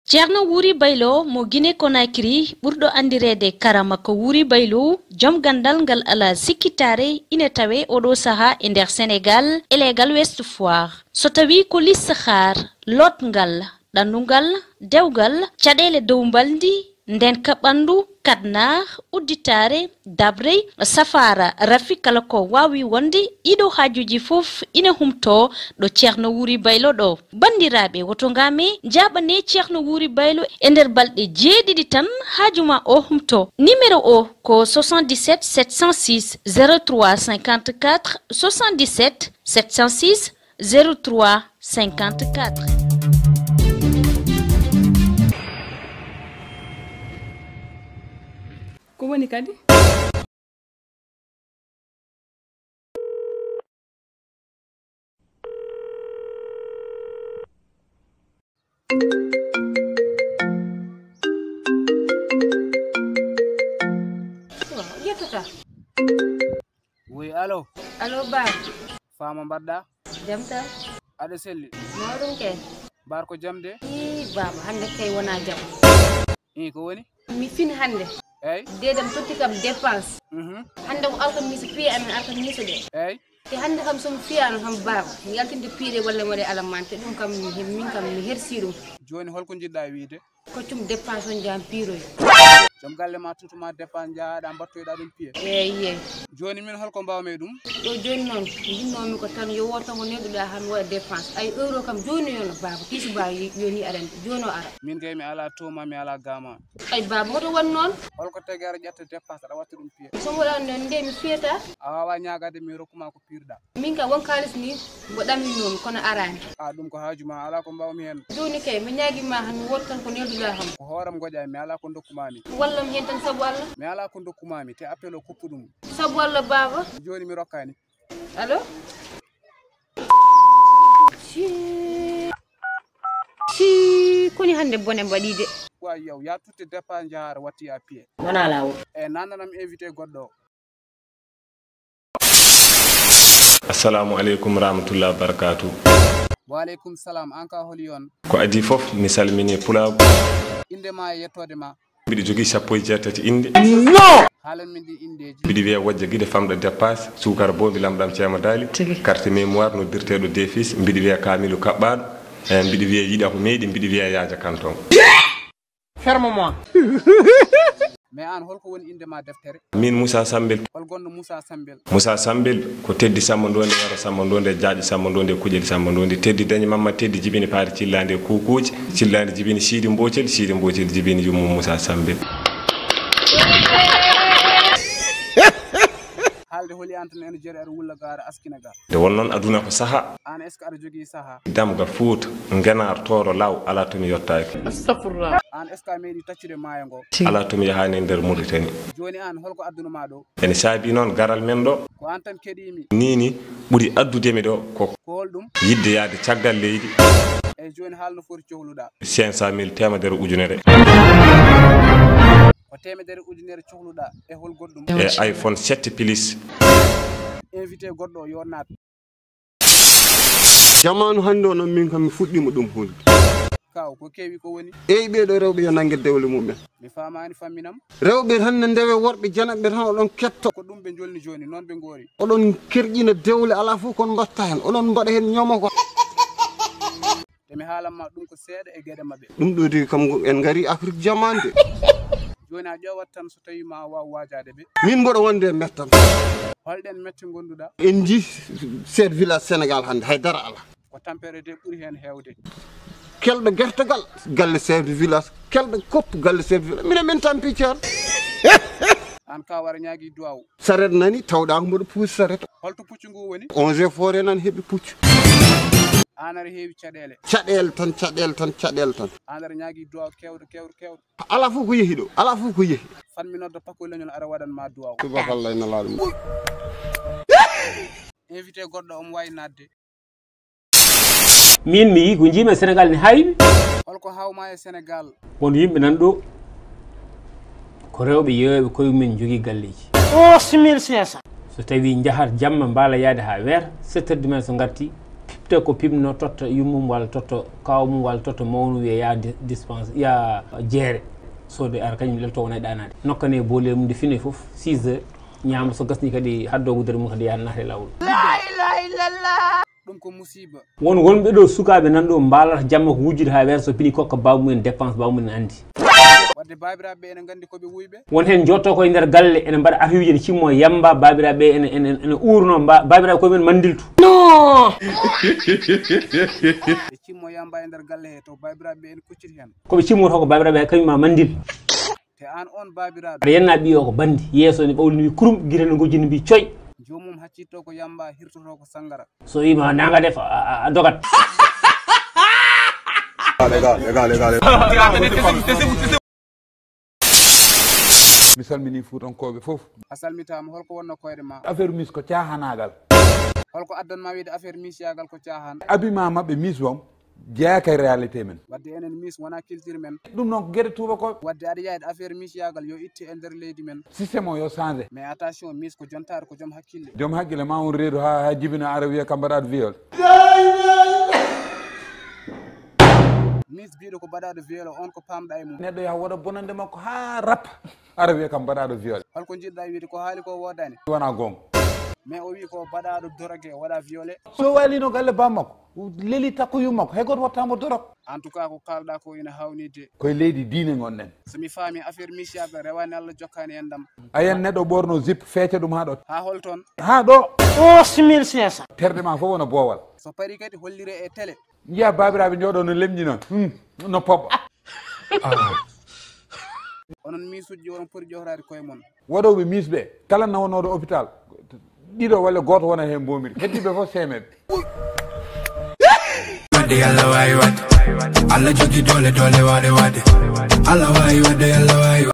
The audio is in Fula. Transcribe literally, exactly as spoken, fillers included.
Ceerno Wuuri Baylo mo Guinée Conakry, ɓurɗo anndireede Karama ko Wuuri Baylo, joom ganndal ngal alaa sikkitaare, ina tawee oɗo sahaa e nder Senegaal, e leegal Ouest Foire. So tawii ko listixaar, lootngal, ɗannungal, dewgal, caɗeele dow mbalndi, ndeenka ɓanndu, kadnar, udditaare, dabrey, safaara, rafi, kala ko waawi wonde, ɗiɗo haajuuji fof ina humtoo ɗo Ceerno Wuuri Baylo ɗo. Banndiraaɓe, woto ngaame, njaaɓanee Ceerno Wuuri Baylo e nder balɗe jeeɗiɗi tan, haaju ma o humto. Numéro o ko soixante-dix-sept sept cent six zéro trois cinquante-quatre, soixante-dix-sept sept cent six zéro trois cinquante-quatre. Ko woni kadi? Yettata. Wi, alo. Alo, Ba. Faama, mbaɗɗa? Jam tan. Aɗa selli? Mawɗum kay. Mbar ko jam de? Ii, Baaba, hannde kay wonaa jam. Ii, ko woni? Mi fin hannde. Eey? Deedam totti kam dépense. Mhm. Hannde ko alkamisa piye amen, alkamisa de. Eey? Te hannde kam, so mi fiyaano kam, Baaba, mi yaltinde piiɗe walla mi waɗa alamante, ɗum kam, mi he-, min kam, mi hersi ɗum. Jooni, holko njiɗɗa wiyde? Koccum dépense on, jam piiroy. Joom galle ma tutu ma dépense, njahaɗa mbattoyɗa ɗum piye. Eey, eey. Jooni min, holko mbawmi e ɗum? Ɗo jooni noon, njinnoomi ko tan yo woto tan ko neɗɗuɗa han waɗa dépense. Ay, euro kam jooni yo no, Baaba, kiisi Baaba, yo ni aɗa anndi, jooni o ara. Min kay mi ala toma, mi ala gama. Ay, Baaba, hoto won noon? Holko tagi aɗa ƴetta dépense, aɗa watta ɗum piye? So mi waɗaano noon, nde mi fiyata? A wawa ñaagade mi rokkuma ko piirɗa. Min kam won kaalis ni mbo ɗamminoomi, kono araani. A, ɗum ko haaju ma, alaa ko mbawmi heen. Jooni kay, mi ñaagii ma han, mi woota tan ko nelduɗaa kam. Ko hooram ngoƴaami, mi alaa ko ndokkumaami. Wallam heen tan sabu Allah. Mi alaa ko ndokkumaami, te appel o kuppu ɗum. Sabu Allah, Baaba. Jooni mi rokkaani. Allo? Sii. Sii, koni hannde bone mbaɗii de. Wa yaw, ya tutte dépense njahaara watti à pied. Wonaa laawol. E nananam invité goɗɗo o. Assalamu aleykum rahmatullah barakatu. Wa aleykum salam. An ka holi on? Ko adii fof, mi salmini Pulaagu. Innde ma e yettoode ma. Mbiɗo jogii sappo e jeetati innde. No! Haalan min ɗi inndeeji. Mbiɗo wiyee Wojja Gide, famɗo dépasse, suukara boondi, lamɗam ceema daali, carte mémoire noddirteeɗo Defis, mbiɗo wiyee Kaamilu Kaɓɓaaɗo, e mbiɗo wiyee Yiɗa ko meeɗi, mbiɗo wiyee Yaaja Kanton. Ferme-moi. Mais an, holko woni innde ma deftere? Min Moussa Sambel. Hol gonɗo Moussa Sambel? Moussa Sambel ko Teddi Samba Ndonde, Yero Samba Ndonde, Jaaƴi Samba Ndonde, Kuƴeli Samba Ndonde, Teddi Dañi Mamma, Teddi Jibini Paari Cillaande Kuukuuji, Cillaande Jibini Siidi Mboocel, Siidi Mboocel Jibini Yummum Moussa Sambel. Haalde holi an tan ene jeeri aɗa wulla ga aɗa askina ga. Nde won noon aduna ko saha. An est-ce que aɗa jogii saha? Damga Fuuta, Ngenaar, Tooro, Law, alaa to mi yottaaki. Astafurlah. An est-ce que a meeɗi taccude maayo ngo? Alaa to mi yahaani e nder Muritani. Jooni an, holko addunu ma ɗo? Ene saabi noon garal men ɗo. Ko an tan keɗiimi. Nii ni ɓuri addude mi ɗo ko. Ko holɗum? Yiɗde yahde caggal leydi. Eyi, jooni haal no foti cohluɗa? Cinq cent mille, teemedere ujunere. Ko teemedere ujunere cohluɗa, e hol goɗɗum? E iPhone sept Plus. Invité goɗɗo o yo naat. Jamaanu hannde o noon, min kam mi fuɗɗiima ɗum hulde. Kaw, ko kewi ko woni? Eyi, ɓee ɗoo rewɓe yo nannge dewle mumen. Mi faamaani, famminam. Rewɓe tan ne ndewe worɓe janatɓe tan oɗon ketto. Ko ɗum ɓe njolni jooni, noon ɓe ngoori. Oɗon kerƴina dewle, alaa fof kon mbaɗta heen. Oɗon mbaɗa heen ñomo ko. Te mi haalan ma ɗum ko seeɗa e geɗe maɓɓe. Ɗum ɗo de kam en ngari Afrique jamaande. Jooni a ƴeewat tan so tawi ma waaw waajaade ɓe. Min mboɗo wonde e mettam. Holɗen mette ngonduɗa? En njii chef de village Sénégal hannde, hay dara alaa. Ko tampere de ɓuri heen heewde. Kelɗo gertogal, galle chef de village. Kelɗo koppu, galle chef de village. Minen min tampi ceer. An ka wara ñaagi duwaaw. Saret nani, tawɗa ko mboɗo puusi saret. Holto puccu ngu woni? Eaux et forêts nan heɓi puccu. An aɗa heewi caɗeele. Caɗeele tan, caɗeele tan, caɗeele tan. An aɗa ñaagi duwaaw kewɗo, kewɗo, kewɗo. Alaa fof ko yehi ɗo, alaa fof ko yehi. Fan mi nodda Pakoy Leñol ara waɗan ma duwaaw. Subhanallah, inna Allah. Invité goɗɗo omo waawi naatde. Min mi yii ko njiimi e Sénégal ne haawi mi. Holko haaw ma e Sénégal? Won yimɓe nan ɗo ko rewɓe yeeyooɓe koye mumen njogii galleeji. Onze mille cinq cents. So tawii njahar jamma mbaala yaade haa weer, sept heures du matin so ngarti, Te ko pimno totta yummum walla totta kaw mum walla totta mawnu wiya ya di- dispense ya jeere. Sode ara kañum lelto wona e ɗanade nokkane boolel mum nde fine fof six heures. Ñaama so gasni kadi haddo wudere mum kadi yaha nata e lawol. Ɗum ko musiba. Won wonɓe ɗo sukaaɓe nan ɗo mbaalata jamma ko wujjude haa weeta so pini kokka baabu mumen dépense baabu mumen anndi. Wadde baabiraaɓe ɓe ene nganndi ko ɓe wuyɓe. Won heen jotto koye nder galle ene mbaɗa affiuji ene cimmo yamba baabiraaɓe ɓe ene ene ene uurno ba- baabiraaɓe koye mumen mandiltu. Ɓe cimmo yamba e nder galle he to baabiraaɓe ɓe ene kucciti heen. Ko ɓe cimmoto ko baabiraaɓe kañum ma mandil. Te aan oon baabiraaɗo. Aɗa yenna ɓiyo ko bandi yeeso ne ɓawlini kurum gite no gojjini mbi coy. Joomum haccitto ko yamba hirtoto ko sangara. So wima naga def a- a- a dogat. Légal, légal, légal. Mi salmini fuutankooɓe fof. A salmitaama, holko wonno koyɗe ma? Affaire mis ko caahanaagal. Holko addan ma wiide affaire miisiyaagal ko caahan? Habillement maɓɓe mis won jeyaaka e réalité men. Wadde enen mis wona culture men. Ɗum noon ko geɗe tuubakooɓe. Wadde aɗa yiya affaire miisiyaagal yo itte e nder leydi men. Système o yo changé. Mais attention, mis ko jontaare ko joom hakkille. Joom hakkille ma on reedu ha ha jibina ara wiya kam mbaɗaɗo viol. Mis biɗo ko baɗaɗo viol on ko pamɗa e mum. Neɗɗo yaha waɗa bonande makko ha rappa ara wiya kam mbaɗaɗo viol. Holko jiɗɗa wiide ko haali ko wodani? Wona gonga. Mais o wi ko baɗaɗo dorogue waɗa violé. So walino galle bammakko leli takko yummakko hay goto wattamo dorog. En tout cas ko kalɗa ko ina hawni de. Koye leydi diine gonɗen. Somi faami affaire miisiyagal rewani Allah jokkani en ndam. Ayen neɗɗo ɓorno zip feeca ɗum ha ɗo. Ha hol toon? Ha ɗo. Onze mille cinq cents. Terɗe ma fof wona boowal. So paari kadi hollire e télé. Njiya baabiraaɓe njooɗo no lemƴina hmm, no pobba. Onon miisuji oɗon poti ƴohraade koye mon. Waɗooɓe miis ɓe kala nawannooɗo hôpital ɗiɗo walla gooto wona heen mboomirɗi heddiiɓe fof seemeeɓe. Wadde Allah wawi wadde Allah jogi doole doole wade wade Allah wawi wadde Allah